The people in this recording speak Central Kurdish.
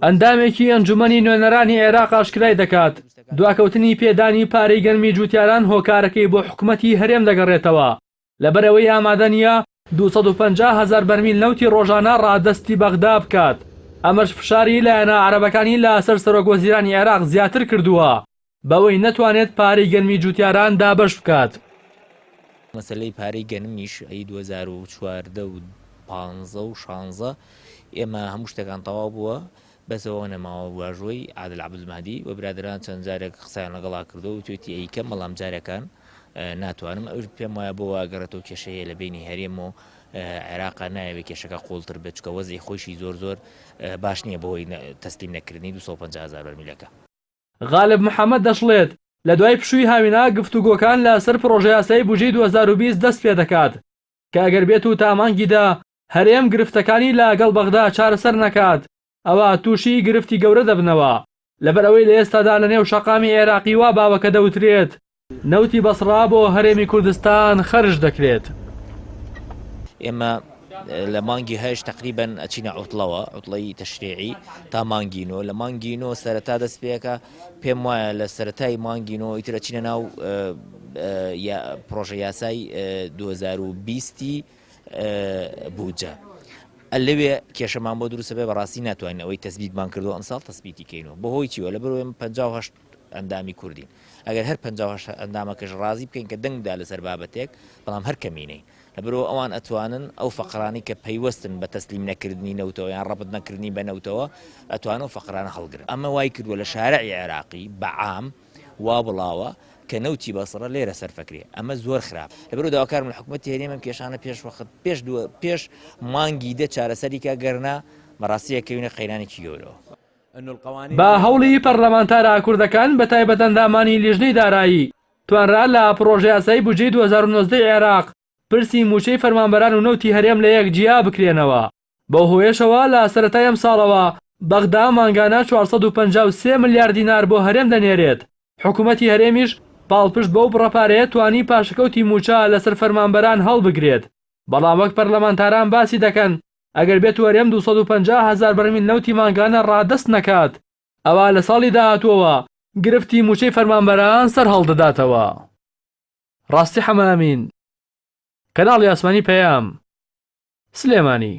ئەندامێکی ئەنجومەنی نوێنەرانی عێراق ئاشکرای دەکات، دواکەوتنی پێدانی پارەی گەنمی جوتیاران هۆکارەکەی بۆ حکومەتی هەرێم دەگەڕێتەوە، لەبەرئەوەی ئامادە نییە 250 هەزار بەرمیل نەوتی ڕۆژانە ڕادەستی بەغدا بکات، ئەمەش فشاری لایەنە عەرەبەکانی لەسەر سەرۆکوەزیرانی عێراق زیاتر کردووە بەوەی نەتوانێت پارەی گەنمی جوتیاران دابەش بکات. مەسەلەی پارەی گەنمیش ئەی 2014 و پانزە و شانزە ئێمە هەموو شتەکان تەواو بووە بەس ئەوە نەماوە واژۆی عادل عەبدولمەهدی و برادەران چەند جارێک قسەیان لەگەڵا کردووە وتوێتی ئەیکەم بەڵام جارەکان ناتوانم ئەوش پێم وایە بۆ واگەڕێتەوە کێشە هەیە لە بینی هەرێم و عێراقا نایەوێت کێشەکە قوڵتر بێت چکە وەزعی خۆشی زۆر زۆر باش نییە بەهۆی تەسلیم نەکردنی 250 هزار بەرمیلەکە. غالب محەمەد دەشڵێت، لە دوای پشووی هاوینە گفتوگۆکان لەسەر پڕۆژەیاسای بودجەی 2020 دەست پێدەکات، کە ئەگەر بێت و تا مانگی دە هەرێم گرفتەکانی لە گەڵ بەغدا چارەسەر نەکات ئەوا تووشی گرفتی گەورە دەبنەوە لەبەر ئەوەی لە ئێستادا لە نێو شەقامی عێراقی وا باوە کە دەوترێت نەوتی بەسڕا بۆ هەرێمی کوردستان خەرج دەکرێت. ئێمە لە مانگی هەشت تەقریبەن ئەچینە عوتڵەوە، عوتڵەی تەشریعی تا مانگی نۆ، لە مانگی نۆ سەرەتا دەست پێکا، پێم وایە لە سەرەتای مانگی نۆ ئیتر ئەچینە ناو پڕۆژە یاسای 2020 ی بودجە. لەوێ کێشەمان بۆ دروستە بێ بەڕاستی ناتوانین ئەوەی تەسبیتمان کردو ئەمساڵ تەسبیتی کەینەوە بەهۆی چیوە لەبەرئەوەی ئێمە 58 ئەندامی کوردین ئەگەر هەر 58 ئەندامەکەش ڕازی بکەین کە دەنگ بدا لەسەر بابەتێک بەڵام هەر کەمینەین لەبەرئەوە ئەوان ئەتوانن ئەو فەقرانەی کە پەیوەستن بە تەسلیم نەکردنی نەوتەوە یان ڕەبت نەکردنی بە نەوتەوە ئەتوانن ئەو فەقرانە هەڵگرن. ئەمە وای کردووە لە شارعی عێراقی بە عام وا بڵاوە کە نەوتی بەسڕە لێرە سەرفەکرێ ئەمە زۆر خراپ لەبەرئەوە داواکارم لە حکومەتی هەرێم ئەم کێشانە پێش وەخت پێش دووە پێش مانگی دە چارەسەری کا گەرنا بەڕاستی ئەکەوینە قەیرانێکی گەورەوە. بە هەوڵی پەرلەمانتارە کوردەکان بەتایبەت ئەندامانی لیژنەی دارایی توانرا لە پڕۆژەیاسای بودجەی 2019 ی عێراق پرسی مووچەی فەرمانبەران و نەوتی هەرێم لە یەک جیا بکرێنەوە، بەو هۆیەشەوە لە سەرەتای ئەمساڵەوە بەغدا مانگانە 453 ملیار دینار بۆ هەرێم دەنێرێت، حکومەتی هەرێمیش پاڵپشت بەو بڕە پارەیە توانی پاشەکەوتی مووچە لەسەر فەرمانبەران هەڵبگرێت، بەڵام وەک پەرلەمانتاران باسی دەکەن ئەگەر بێتو هەرێم 250 هەزار بەرمیل نەوتی مانگانە ڕادەست نەکات ئەوا لە ساڵی داهاتووەوە گرفتی مووچەی فەرمانبەران سەرهەڵدەداتەوە. ڕاستی حەمەئەمین، کەناڵی ئاسمانی پەیام، سلێمانی.